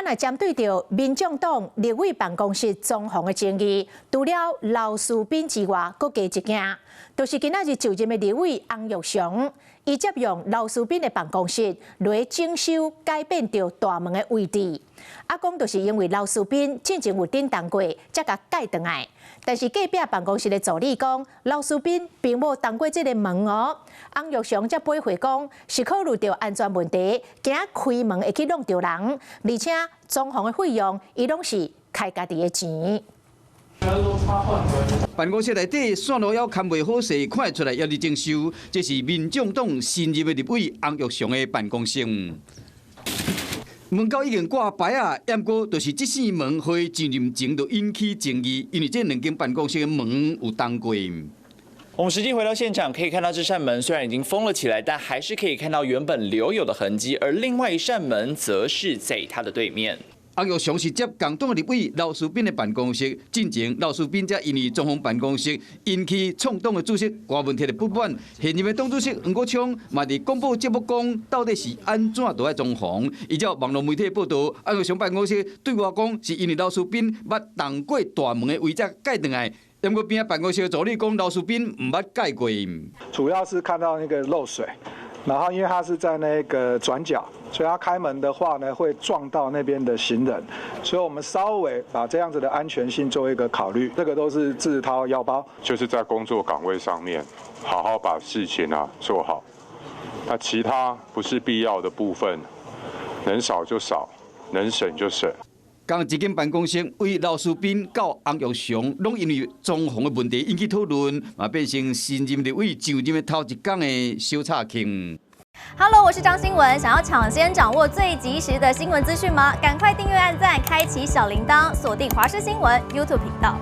若針對著民眾黨立委辦公室裝潢的爭議，除了劉士斌之外，閣加一件，就是今仔日就任的立委翁玉祥，伊借用劉士斌的辦公室來整修改變著大門的位置。啊，講就是因為劉士斌進前有振動過，才共蓋轉來。但是隔壁辦公室的助理講，劉士斌並無動過這个門哦。翁玉祥才駁回講，是考慮著安全問題，驚開門會去挵著人，而且裝潢的費用，伊攏是開家己的錢。辦公室內底線路猶牽袂好勢，看會出來猶佇整修。這是民眾黨新任的立委翁玉祥的辦公室。門口已經掛牌仔，毋過就是這扇門予伊上任前就引起爭議，因為這兩間辦公室的門有動過。我們實際回到現場，可以看到這扇門雖然已經封了起來，但還是可以看到原本留有的痕跡。而另外一扇門則是在它的對面。翁玉祥是接共黨立委劉士斌的辦公室，進前劉士斌才因為裝潢辦公室引起創黨的主席柯文哲的不滿。現任的黨主席黃國昌嘛佇廣播節目講，到底是按怎都愛裝潢？依照網路媒體報道，翁玉祥辦公室對外講是因為劉士斌捌動過大門的位置蓋轉來。毋過邊仔辦公室的助理講，劉士斌毋捌改過。主要是看到那個漏水。然後，因為它是在那個轉角，所以它開門的話呢，會撞到那邊的行人，所以我們稍微把這樣子的安全性做一個考慮。這個都是自掏腰包，就是在工作崗位上面好好把事情啊做好。那其他不是必要的部分，能少就少，能省就省。仝一間辦公室為劉士斌到翁玉祥，攏因為裝潢的問題引起討論，嘛變成新任立委就任的頭一工的小插曲。 Hello，我是張新聞，想要搶先掌握最及時的新聞資訊嗎？趕快訂閱、按讚、開啟小鈴鐺，鎖定華視新聞 YouTube 頻道。